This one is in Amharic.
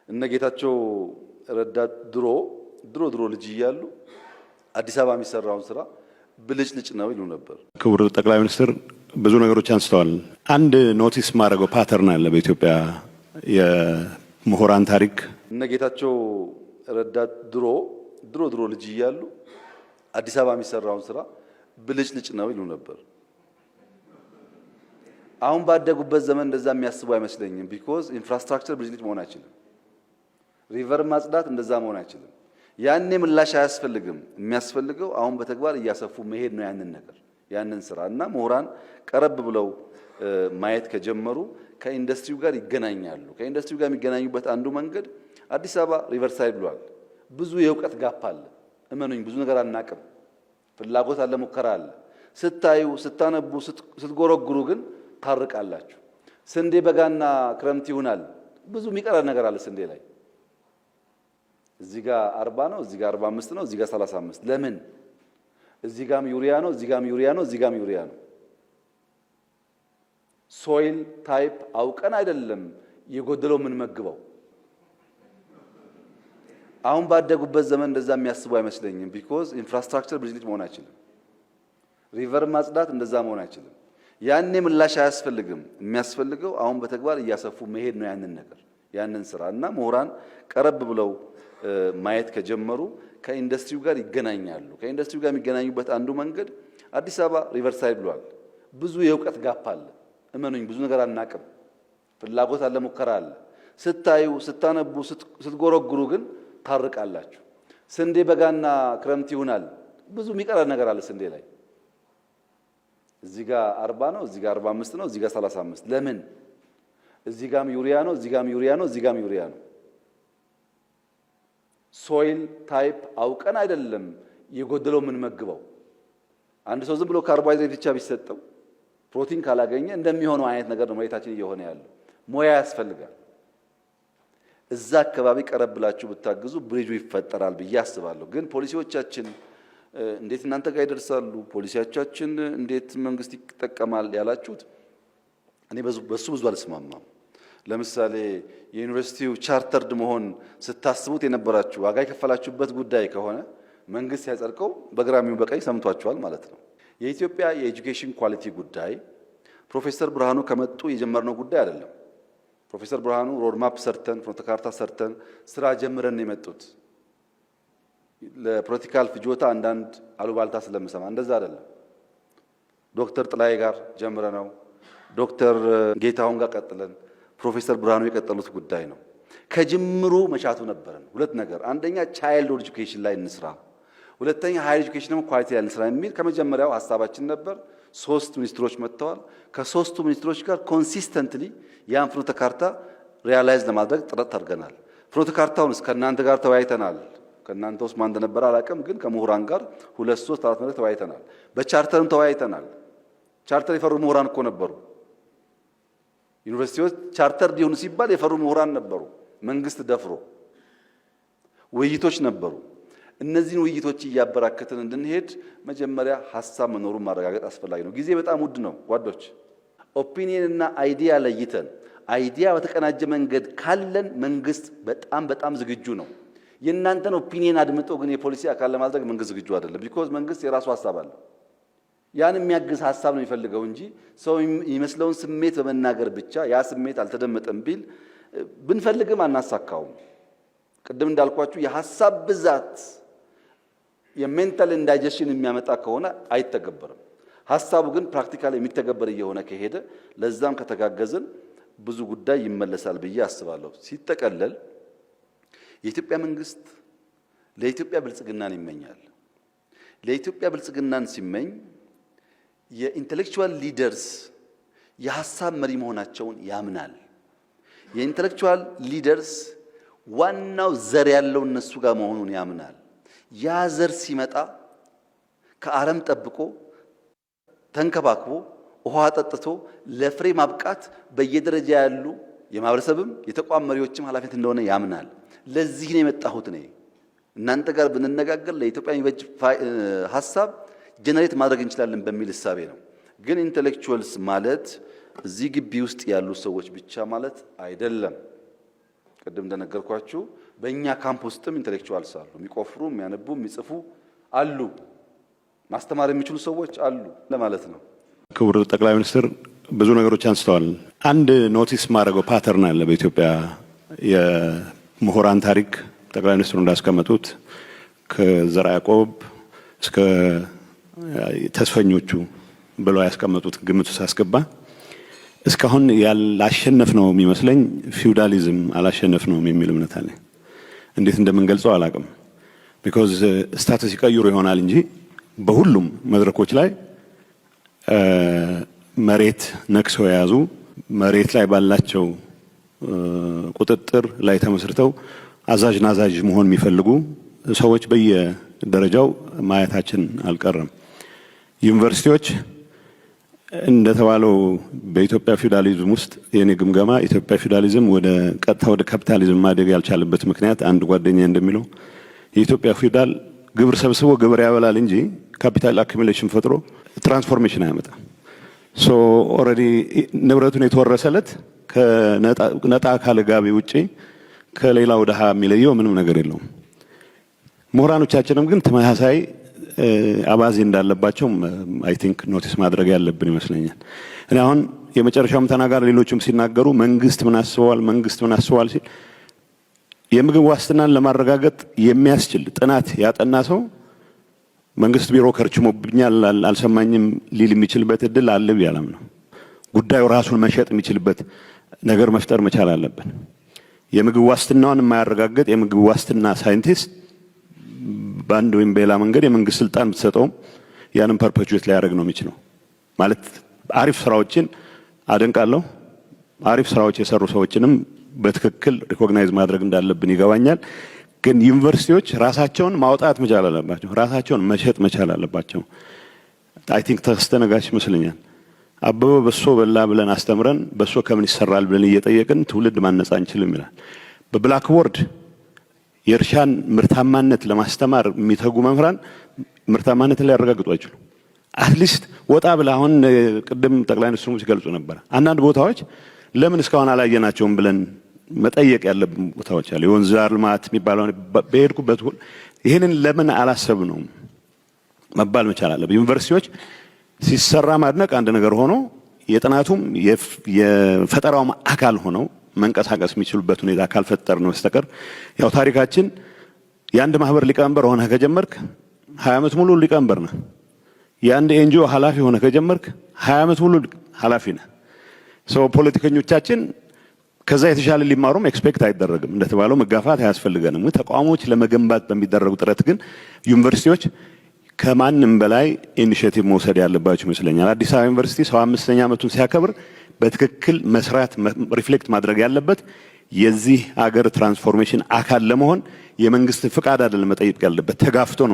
እነ ጌታቸው ረዳ ድሮ ድሮ ድሮ ልጅ እያሉ አዲስ አበባ የሚሰራውን ስራ ብልጭልጭ ነው ይሉ ነበር። ክቡር ጠቅላይ ሚኒስትር ብዙ ነገሮች አንስተዋል። አንድ notice ማድረገው pattern አለ በኢትዮጵያ የምሁራን ታሪክ። እነ ጌታቸው ረዳ ድሮ ድሮ ድሮ ልጅ እያሉ አዲስ አበባ የሚሰራውን ስራ ብልጭልጭ ነው ይሉ ነበር። አሁን ባደጉበት ዘመን እንደዛ የሚያስቡ አይመስለኝም። Because infrastructure ብልጭልጭ መሆን አይችልም። River ማጽዳት እንደዛ መሆን አይችልም። ያኔ ምላሽ አያስፈልግም። የሚያስፈልገው አሁን በተግባር እያሰፉ መሄድ ነው ያንን ነገር፣ ያንን ስራ። እና ምሁራን ቀረብ ብለው ማየት ከጀመሩ ከኢንዱስትሪው ጋር ይገናኛሉ። ከኢንዱስትሪው ጋር የሚገናኙበት አንዱ መንገድ አዲስ አበባ riverside ብሏል። ብዙ የእውቀት gap አለ። እመኑኝ፣ ብዙ ነገር አናቅም። ፍላጎት አለ፣ ሙከራ አለ። ስታዩ፣ ስታነቡ፣ ስትጎረጉሩ ግን ታርቃላችሁ። ስንዴ በጋና ክረምት ይሆናል። ብዙ የሚቀረ ነገር አለ ስንዴ ላይ። እዚህ ጋር 40 ነው፣ እዚህ ጋር 45 ነው፣ እዚህ ጋር 35። ለምን? እዚህ ጋም ዩሪያ ነው፣ እዚህ ጋም ዩሪያ ነው፣ እዚህ ጋም ዩሪያ ነው። Soil type አውቀን አይደለም የጎደለው የምንመግበው። አሁን ባደጉበት ዘመን እንደዛ የሚያስቡ አይመስለኝም። Because infrastructure ብልጭልጭ መሆን አይችልም። River ማጽዳት እንደዛ መሆን አይችልም። ያኔ ምላሽ አያስፈልግም። የሚያስፈልገው አሁን በተግባር እያሰፉ መሄድ ነው ያንን ነገር፣ ያንን ስራ። እና ምሁራን ቀረብ ብለው ማየት ከጀመሩ ከኢንዱስትሪው ጋር ይገናኛሉ። ከኢንዱስትሪው ጋር የሚገናኙበት አንዱ መንገድ አዲስ አበባ riverside ብሏል። ብዙ የእውቀት gap አለ። እመኑኝ፣ ብዙ ነገር አናቅም። ፍላጎት አለ፣ ሙከራ አለ። ስታዩ፣ ስታነቡ፣ ስትጎረጉሩ ግን ታርቃላችሁ። ስንዴ በጋና ክረምት ይሆናል። ብዙ የሚቀረ ነገር አለ ስንዴ ላይ። እዚህ ጋር 40 ነው፣ እዚህ ጋር 45 ነው፣ እዚህ ጋር 35። ለምን? እዚህ ጋም ዩሪያ ነው፣ እዚህ ጋም ዩሪያ ነው፣ እዚህ ጋም ዩሪያ ነው። Soil type አውቀን አይደለም የጎደለው የምንመግበው። አንድ ሰው ዝም ብሎ ካርቦሃይድሬት ብቻ ቢሰጠው ፕሮቲን ካላገኘ እንደሚሆነው አይነት ነገር ነው መሬታችን እየሆነ ያለው። ሙያ ያስፈልጋል። እዛ አካባቢ ቀረብ ብላችሁ ብታግዙ ብሪጁ ይፈጠራል ብዬ አስባለሁ። ግን ፖሊሲዎቻችን እንዴት እናንተ ጋር ይደርሳሉ? ፖሊሲዎቻችን እንዴት መንግስት ይጠቀማል ያላችሁት፣ እኔ በሱ ብዙ አልስማማም። ለምሳሌ የዩኒቨርሲቲው chartered መሆን ስታስቡት የነበራችሁ፣ ዋጋ የከፈላችሁበት ጉዳይ ከሆነ መንግስት ሲያጸድቀው በግራም ይሁን በቀኝ ሰምቷችኋል ማለት ነው። የኢትዮጵያ የ education quality ጉዳይ ፕሮፌሰር ብርሃኑ ከመጡ የጀመርነው ጉዳይ አይደለም። ፕሮፌሰር ብርሃኑ roadmap ሰርተን፣ ፍኖተ ካርታ ሰርተን፣ ስራ ጀምረን ነው የመጡት። ለ political ፍጆታ አንዳንድ አሉባልታ ስለምሰማ እንደዛ አይደለም። ዶክተር ጥላዬ ጋር ጀምረነው፣ ዶክተር ጌታሁን ጋር ቀጥለን፣ ፕሮፌሰር ብርሃኑ የቀጠሉት ጉዳይ ነው። ከጅምሩ መሻቱ ነበረን። ሁለት ነገር፣ አንደኛ child education ላይ እንስራ፣ ሁለተኛ higher education ደግሞ quality ላይ እንስራ የሚል ከመጀመሪያው ሀሳባችን ነበር። ሶስት ሚኒስትሮች መጥተዋል። ከሶስቱ ሚኒስትሮች ጋር consistently ያን ፍኖተ ካርታ realize ለማድረግ ጥረት አድርገናል። ፍኖተ ካርታውን ከእናንተ ጋር ተወያይተናል። ከእናንተ ውስጥ ማን እንደነበረ አላውቅም፣ ግን ከምሁራን ጋር ሁለት፣ ሶስት፣ አራት መድረክ ተወያይተናል። በቻርተርም ተወያይተናል። ቻርተር የፈሩ ምሁራን እኮ ነበሩ። ዩኒቨርሲቲዎች ቻርተር እንዲሆኑ ሲባል የፈሩ ምሁራን ነበሩ። መንግስት ደፍሮ ውይይቶች ነበሩ። እነዚህን ውይይቶች እያበራከትን እንድንሄድ መጀመሪያ ሀሳብ መኖሩን ማረጋገጥ አስፈላጊ ነው። ጊዜ በጣም ውድ ነው ጓዶች። Opinion እና idea ለይተን idea በተቀናጀ መንገድ ካለን መንግስት በጣም በጣም ዝግጁ ነው። የእናንተን opinion አድምጦ ግን የፖሊሲ አካል ለማድረግ መንግስት ዝግጁ አይደለም። Because መንግስት የራሱ ሀሳብ አለው። ያን የሚያግዝ ሀሳብ ነው የሚፈልገው እንጂ ሰው የሚመስለውን ስሜት በመናገር ብቻ ያ ስሜት አልተደመጠም ቢል ብንፈልግም አናሳካውም። ቅድም እንዳልኳችሁ የሀሳብ ብዛት የ mental indigestion የሚያመጣ ከሆነ አይተገበርም። ሀሳቡ ግን practical የሚተገበር እየሆነ ከሄደ፣ ለዛም ከተጋገዝን ብዙ ጉዳይ ይመለሳል ብዬ አስባለሁ። ሲጠቀለል የኢትዮጵያ መንግስት ለኢትዮጵያ ብልጽግናን ይመኛል። ለኢትዮጵያ ብልጽግናን ሲመኝ የ intellectual leaders የሀሳብ መሪ መሆናቸውን ያምናል። የ intellectual leaders ዋናው ዘር ያለው እነሱ ጋር መሆኑን ያምናል። ያ ዘር ሲመጣ ከአረም ጠብቆ፣ ተንከባክቦ፣ ውሃ አጠጥቶ ለፍሬ ማብቃት በየደረጃ ያሉ የማህበረሰብም የተቋም መሪዎችም ኃላፊነት እንደሆነ ያምናል። ለዚህ ነው የመጣሁት እኔ። እናንተ ጋር ብንነጋገር ለኢትዮጵያ የሚበጅ ሀሳብ generate ማድረግ እንችላለን በሚል እሳቤ ነው። ግን intellectuals ማለት እዚህ ግቢ ውስጥ ያሉ ሰዎች ብቻ ማለት አይደለም። ቅድም እንደነገርኳችሁ በእኛ ካምፕ ውስጥም intellectuals አሉ፣ የሚቆፍሩ፣ የሚያነቡ፣ የሚጽፉ አሉ፣ ማስተማር የሚችሉ ሰዎች አሉ ለማለት ነው። ክቡር ጠቅላይ ሚኒስትር ብዙ ነገሮች አንስተዋል። አንድ notice ማድረገው pattern አለ በኢትዮጵያ የምሁራን ታሪክ። ጠቅላይ ሚኒስትሩ እንዳስቀመጡት ከዘርዓ ያዕቆብ እስከ ተስፈኞቹ ብለው ያስቀመጡት ግምት ውስጥ አስገባ እስካሁን ያላሸነፍነው የሚመስለኝ ፊውዳሊዝም አላሸነፍነውም የሚል እምነት አለኝ። እንዴት እንደምንገልጸው አላቅም። Because status ይቀይሩ ይሆናል እንጂ በሁሉም መድረኮች ላይ መሬት ነክሰው የያዙ፣ መሬት ላይ ባላቸው ቁጥጥር ላይ ተመስርተው አዛዥ ናዛዥ መሆን የሚፈልጉ ሰዎች በየደረጃው ማየታችን አልቀረም። ዩኒቨርሲቲዎች እንደተባለው በኢትዮጵያ ፊውዳሊዝም ውስጥ፣ የኔ ግምገማ ኢትዮጵያ ፊውዳሊዝም ወደ ቀጥታ ወደ ካፒታሊዝም ማደግ ያልቻለበት ምክንያት፣ አንድ ጓደኛ እንደሚለው የኢትዮጵያ ፊውዳል ግብር ሰብስቦ ግብር ያበላል እንጂ capital accumulation ፈጥሮ transformation አያመጣም። So already ንብረቱን የተወረሰለት ከነጣ ካለ ጋቢ ውጪ ከሌላው ድሃ የሚለየው ምንም ነገር የለውም። ምሁራኖቻችንም ግን ተመሳሳይ አባዜ እንዳለባቸው I think notice ማድረግ ያለብን ይመስለኛል። እኔ አሁን የመጨረሻውም ተናጋሪ ሌሎችም ሲናገሩ መንግስት ምን አስበዋል፣ መንግስት ምን አስበዋል ሲል የምግብ ዋስትናን ለማረጋገጥ የሚያስችል ጥናት ያጠና ሰው መንግስት ቢሮ ከርችሞብኛል፣ አልሰማኝም ሊል የሚችልበት እድል አለ ብዬ አላምንም። ጉዳዩ ራሱን መሸጥ የሚችልበት ነገር መፍጠር መቻል አለብን። የምግብ ዋስትናውን የማያረጋግጥ የምግብ ዋስትና ሳይንቲስት በአንድ ወይም በሌላ መንገድ የመንግስት ስልጣን ብትሰጠውም ያንን perpetuate ሊያደርግ ነው የሚችለው። ማለት አሪፍ ስራዎችን አደንቃለሁ። አሪፍ ስራዎች የሰሩ ሰዎችንም በትክክል recognize ማድረግ እንዳለብን ይገባኛል። ግን ዩኒቨርሲቲዎች ራሳቸውን ማውጣት መቻል አለባቸው። ራሳቸውን መሸጥ መቻል አለባቸው። I think ተከስተ ነጋሽ ይመስለኛል፣ አበበ በሶ በላ ብለን አስተምረን በሶ ከምን ይሰራል ብለን እየጠየቅን ትውልድ ማነጽ አንችልም ይላል። በ blackboard የእርሻን ምርታማነት ለማስተማር የሚተጉ መምህራን ምርታማነትን ሊያረጋግጡ አይችሉም። At least ወጣ ብለህ አሁን ቅድም ጠቅላይ ሚኒስትሩ ሲገልጹ ነበር። አንዳንድ ቦታዎች ለምን እስካሁን አላየናቸውም ብለን መጠየቅ ያለብን ቦታዎች አሉ። የወንዝ ዳር ልማት የሚባለው በሄድኩበት ይህንን ለምን አላሰብነውም መባል መቻል አለብን። ዩኒቨርሲቲዎች ሲሰራ ማድነቅ አንድ ነገር ሆኖ የጥናቱም የፈጠራውም አካል ሆነው መንቀሳቀስ የሚችሉበት ሁኔታ ካልፈጠርን በስተቀር ያው ታሪካችን የአንድ ማህበር ሊቀመንበር ሆነህ ከጀመርክ 20 ዓመት ሙሉ ሊቀመንበር ነህ። የአንድ NGO ኃላፊ ሆነህ ከጀመርክ 20 ዓመት ሙሉ ኃላፊ ነህ። So ፖለቲከኞቻችን ከዛ የተሻለ ሊማሩም expect አይደረግም። እንደተባለው መጋፋት አያስፈልገንም። ተቋሞች ለመገንባት በሚደረጉ ጥረት ግን ዩኒቨርሲቲዎች ከማንም በላይ initiative መውሰድ ያለባቸው ይመስለኛል። አዲስ አበባ ዩኒቨርሲቲ 75ኛ ዓመቱን ሲያከብር በትክክል መስራት፣ reflect ማድረግ ያለበት የዚህ አገር transformation አካል ለመሆን የመንግስት ፍቃድ አይደለም መጠየቅ ያለበት፣ ተጋፍቶ ነው።